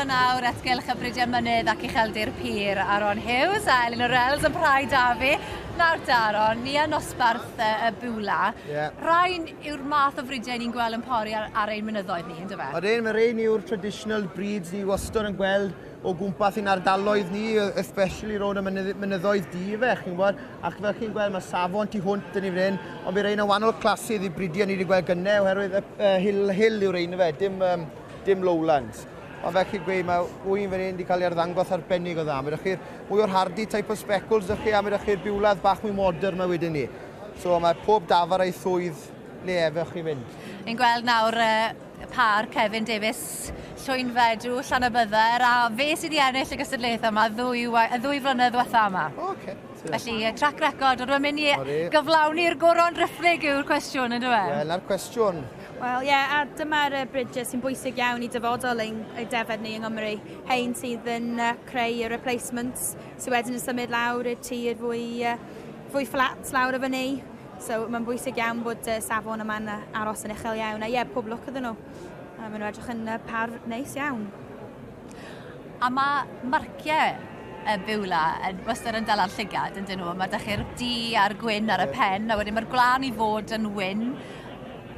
nawr at gylch y Bridiau Mynydd ac Ucheldir Pur, Aaron Hughes a Elinor Ells yn parhau da fi. Nawr te Aaron, ni yn nosbarth y, y Bwla. Yeah. Rhain yw'r math o fridiau ni'n gweld yn pori ar, ar ein mynyddoedd ni, ynddo fe? Odyn, mae rhain yw'r traditional breeds ni wastad yn gweld o gwmpas ein ardaloedd ni, especially rownd y mynyddoedd du fe, chi'n gwybod? Ac fel chi'n gweld, mae safon tu hwnt yn ei fan hyn, ond bydd rhain yn wahanol clasydd i bridiau ni wedi gweld gynnau, oherwydd y uh, hill, hill yw'r rhain fe, dim, um, dim lowlands. Ond fel chi'n gweud, mae ŵyn fan hyn wedi cael ei arddangos arbennig o dda. Mae chi'r mwy o'r hardy type o speckles ydych chi, a mae chi'r biwladd bach mwy modern mae wedyn ni. So mae pob dafar a'i swydd le efo chi fynd. Ni'n gweld nawr uh, par Kevin Davies, Llwynfedw, Llanybydder, a fe sydd wedi ennill y gystadlaethau yma ddwy, y ddwy flynedd ddiwetha yma. O, okay. Felly, track record, ond mae'n mynd i gyflawni'r goron driphlyg yw'r cwestiwn, ynddo fe? Wel, na'r cwestiwn. Wel, ie, yeah, a dyma'r bridges sy'n bwysig iawn i dyfodol ein, ein defed ni yng Nghymru. Hein sydd yn uh, creu y replacements sydd wedyn yn symud lawr i'r tir fwy, uh, fwy fflat lawr y fyny. So mae'n bwysig iawn bod uh, safon yma'n aros yn uchel iawn. A ie, yeah, pob lwc iddyn nhw. A maen nhw edrych yn uh, par neis iawn. A mae marciau y Beulah yn wastad yn dala'r llygad yn dyn nhw. Mae dych chi'r du a'r gwyn ar y pen, a wedyn mae'r gwlân i fod yn wyn,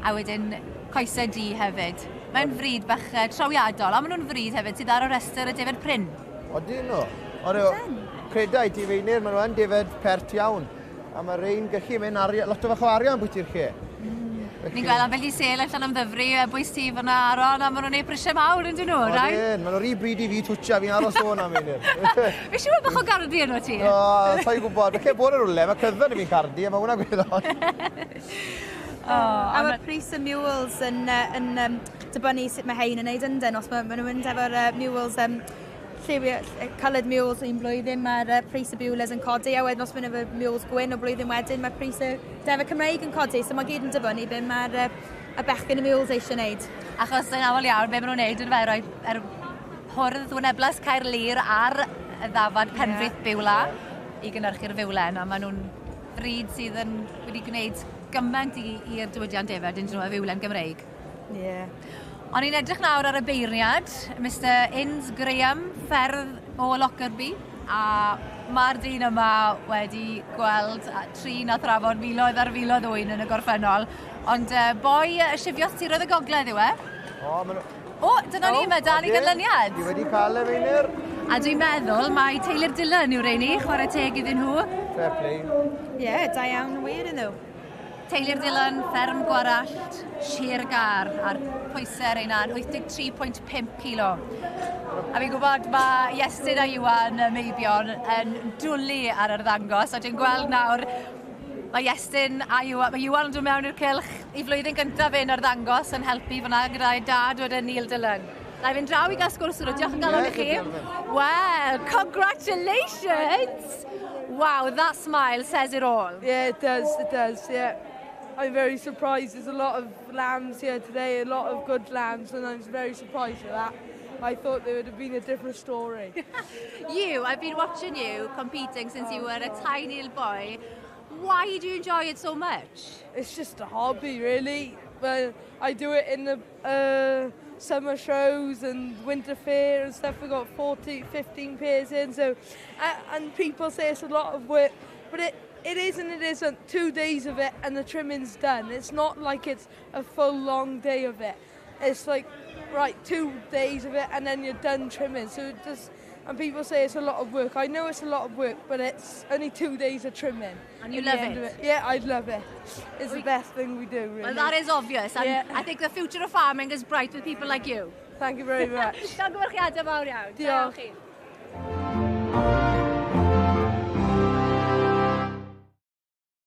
a wedyn coesau du hefyd. Mae'n fryd bach trawiadol, a maen nhw'n fryd hefyd sydd ar y rhestr y defaid prin. Odyn nhw. Odyn. Credai ti feinir, maen nhw yn defaid pert iawn. A mae rhein gallu mynd arian, lot o fach o arian bwyty'r lle. Mm. Ni'n gweld ambell i sêl yn Llanymddyfri, y bwys ti fyna Aaron, a maen nhw'n gwneud prisiau mawr yn dyn nhw, rai? Odyn, maen nhw'n rhy bryd i fi twtio, fi'n aros o'n am un. Fi siŵr bach o gardi yno ti. O, sa'n gwybod, felly bod yn rhywle, mae cyddon i fi'n cardi, a mae hwnna'n gweddol. Oh, a mae pris y mules yn, yn um, dibynnu sut mae hein yn neud yndyn, os mae, maen nhw'n mynd efo'r uh, mules um, lliwiau, coloured mules un blwyddyn, mae'r uh, pris y Beulas yn codi, a wedyn os maen efo mules gwyn o blwyddyn wedyn, mae pris y defaid Cymreig yn codi, so mae gyd yn dibynnu be mae'r uh, y bechgyn y mules eisiau gwneud. Achos yn aml iawn, be maen nhw'n neud yn fe, roi er hwrdd wyneblas Caerlŷr ar y ddafad Penfrith yeah. Biwla i gynhyrchu'r fiwlen, a maen nhw'n fryd sydd yn wedi gwneud gymaint i'r diwydiant defaid, yn dyn nhw, y fiwlen Gymreig. Ie. Yeah. O'n i'n edrych nawr ar y beirniad, Mr Innes Graham, fferdd o Lockerbie, a mae'r dyn yma wedi gweld trin a thrafod miloedd ar filoedd o ŵyn yn y gorffennol. Ond uh, boi y sifios tiroedd y gogledd yw e? O, ma O, dyna ni, mae dal i ganlyniad. Ni wedi cael e, Meinir. A dwi'n meddwl mae teulu'r Dylan yw'r ein ni, chwarae teg iddyn nhw. Fair play. Ie, yeah, da iawn wir iddyn nhw. Teulu'r Dylan, fferm Gwarallt, Sir Gâr, a'r pwysau reina yn 83.5 kilo. A fi'n gwybod mae Iestyn a Iwan y meibion yn dwlu ar yr ddangos, a dwi'n gweld nawr mae Iestyn a Iwan, mae Iwan yn dod mewn i'r cylch i flwyddyn gyntaf fe'n arddangos yn helpu fyna gyda'i dad wedyn Neil Dylan. Na i fynd draw i gael sgwrs gyda diolch yn galon i chi. Well, congratulations! Wow, that smile says it all. Yeah, it does, it does, yeah. I'm very surprised. There's a lot of lambs here today, a lot of good lambs, and I'm very surprised at that. I thought there would have been a different story. you, I've been watching you competing since you were a tiny little boy. Why do you enjoy it so much? It's just a hobby, really. Well, I do it in the uh, summer shows and winter fair and stuff. We've got 40, 15 pairs in, so uh, and people say it's a lot of work, but it it is and it isn't. Two days of it and the trimming's done. It's not like it's a full long day of it. It's like right two days of it and then you're done trimming. So it just and people say it's a lot of work. I know it's a lot of work, but it's only two days of trimming. And you love it? it? Yeah, I love it. It's we, the best thing we do, really. Well, that is obvious. And yeah. I think the future of farming is bright with people like you. Thank you very much. Llongyfarchiadau mawr iawn. Diolch. Diolch.